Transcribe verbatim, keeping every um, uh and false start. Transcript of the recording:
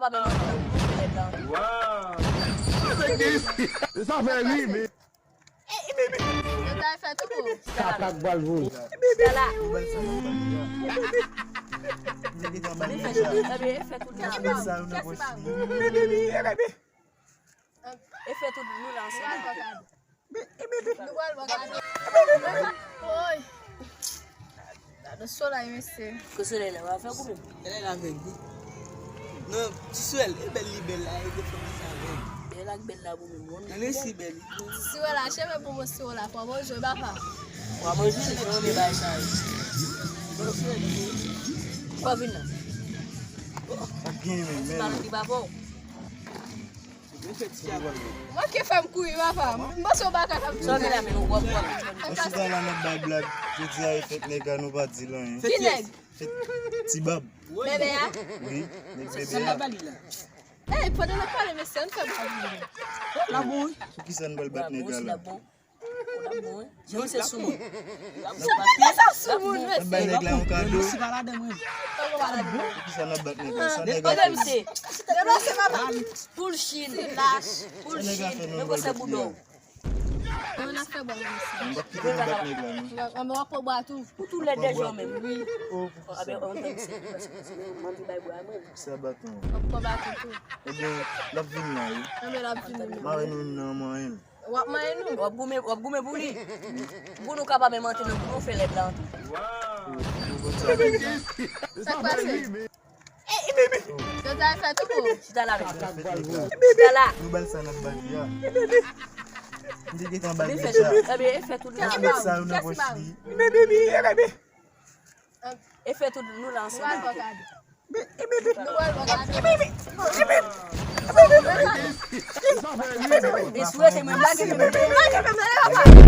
Pa menm antre nan gwoup, lè blan. Sa fè ri, men. Yo ta fè tou pou. Sa pa k pral voye. Chita la. Li fè tout, ebyen, e fè tout la. Kès pa ou? E fè tout nou la ansanm. Nou pral bò gade. Oy. Gade solèy mesye. Ke solèy la va fè goumen. Lè l avèg wi. Non, ti swèl, e bèl li bèl la, e de fòm sa avèg. Bèl ak bèl la goumen moun. Nan resi bèl li. Siwo la, cheve pou mwen siwo la, fò mwen jwe bapa. Wa mwen jwe se yon bagay sa. Kwa vin nan. Ak gen men, men. Balon ki pa fò. Manke fè m kouri papa. M panse w baka k ap Sa gen la men ou wap wap. Mwen chita la nan bay blag. Jodi a e fèt nèg la nou pa di l anyen. Ki nèg? Ti bab. Bebe a? Wi, nèg Sa bebe la a. bali la. Ey, pandan n ap pale mesye, ann fè bag. La bon wi. Pou ki sa n pral bat nèg la la? Jan se sou moun. Sa sou moun N ap bay mesye. nèg la yon kado. Si pa ladan mwen. Pou ki sa n ap bat nèg la? Sa nèg Pwoblèm la se Deplase papa. Full chin. Lache. Full Sa nèg la chin. fè Men nou gwo bay se bat boudon. nèg la. Mwen ap fè bwa mesye. M p ap kite nou bat nèg la non. Mwen mwen pran bwa tou. Ou tou lèd de jan menm. Wi. Oh, pou Abe sa. On tank se. Mwen di bay bwa mwen. Pou sa bat nou. Mwen pran bwa tou tou. Ebyen, l ap vin la wi. Mwen l ap vin. Mare nou nan manyen l. W ap manyen nou. W ap goumen, w ap goumen pou li. Pou nou kapab menm antre nan gwoup fè lè blan tou. Pou konn sa. Sa k pase? Yo ta fè tou pou. Chita la men. Chita la. Nou ba l sa n ap ba li a. M te gentan ba l deja. Ebyen, e fè tout la. Met sa yo nan pòch li. E fè tout nou la ansanm. Nou al bò gade. E sou ete mwen blage mwen.